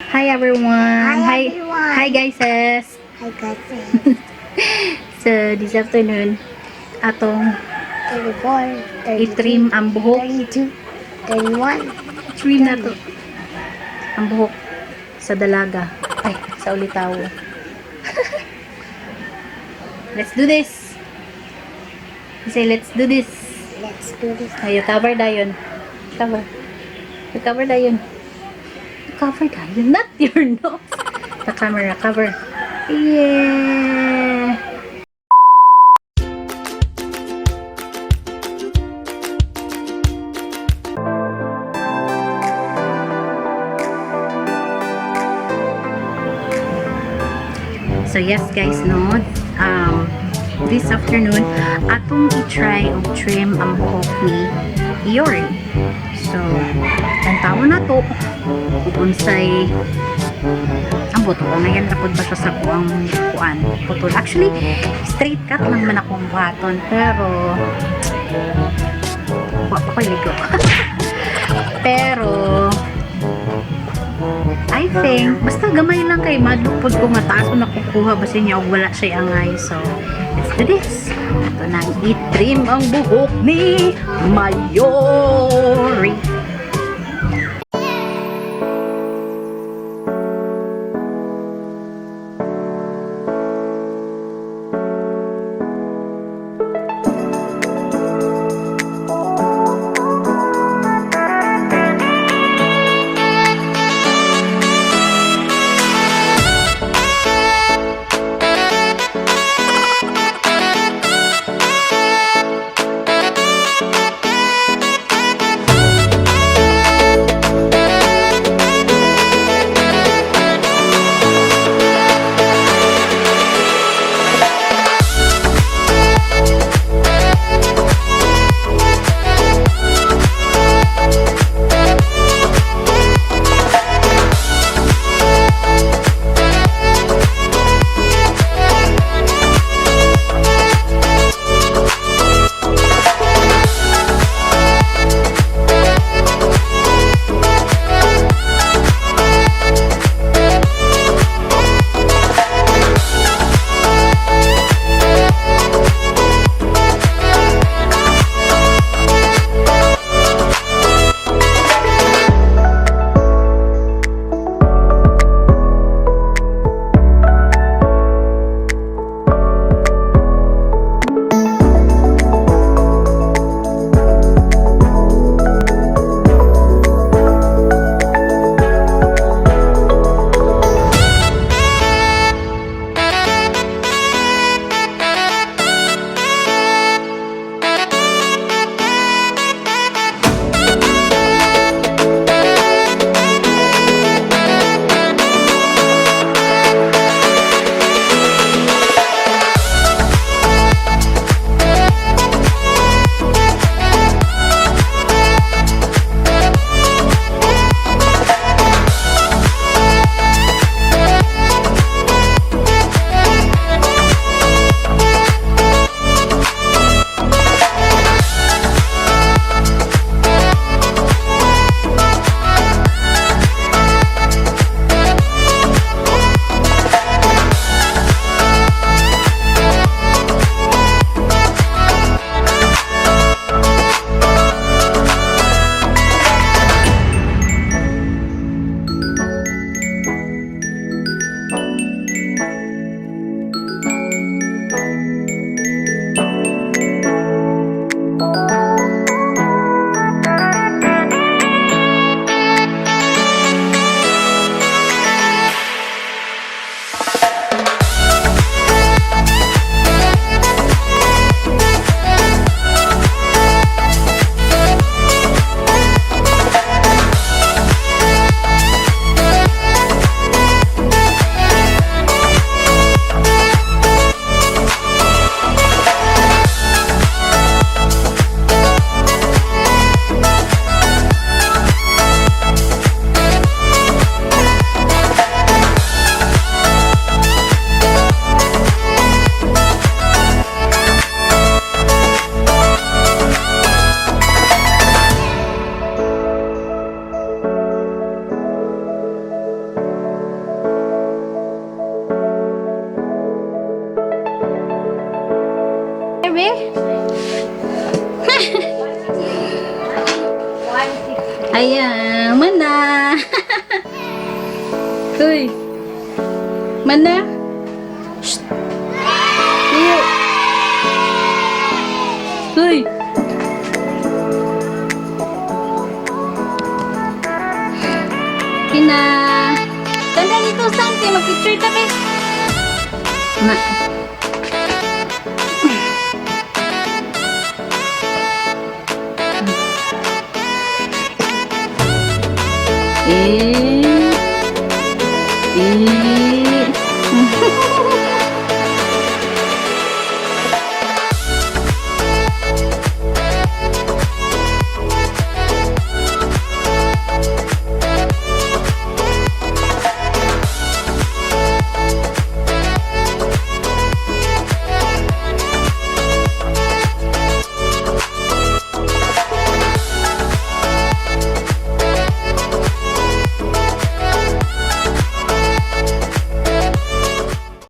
Hi everyone. Hi, everyone. Hi guys. Hi guys. So this afternoon atong 34, 33, i-trim ang buhok. 32, 31. Trim na to. Ang buhok sa dalaga. Ay, sa ulitawo. Let's do this. Say, "Let's do this." Let's do this. Ay, you cover dayon. Cover. You cover dayon. You cover dayon. Not your nose. The camera cover. Yeah. So yes guys, no, this afternoon atong i-try og trim ang buhok ni Iori. So, tantawo na to kung unsay ang buto. Ngayon rapod ba siya sa kuang kuan putol. Actually, straight cut lang man akong buhaton, pero wa pa ko ligo. Pero I think, basta gamay lang kay madlok pod ko nga taas ko nakukuha basin niya og wala siya angay. So, let's do this. Ito nang i-trim ang buhok ni Mayori. Be? Ayan, mana. Uy. Mana. Shh. Iyo. Uy. Kina. Tanda dito, Santi. Mag-picture ka, be. Ma. Eh. Eh.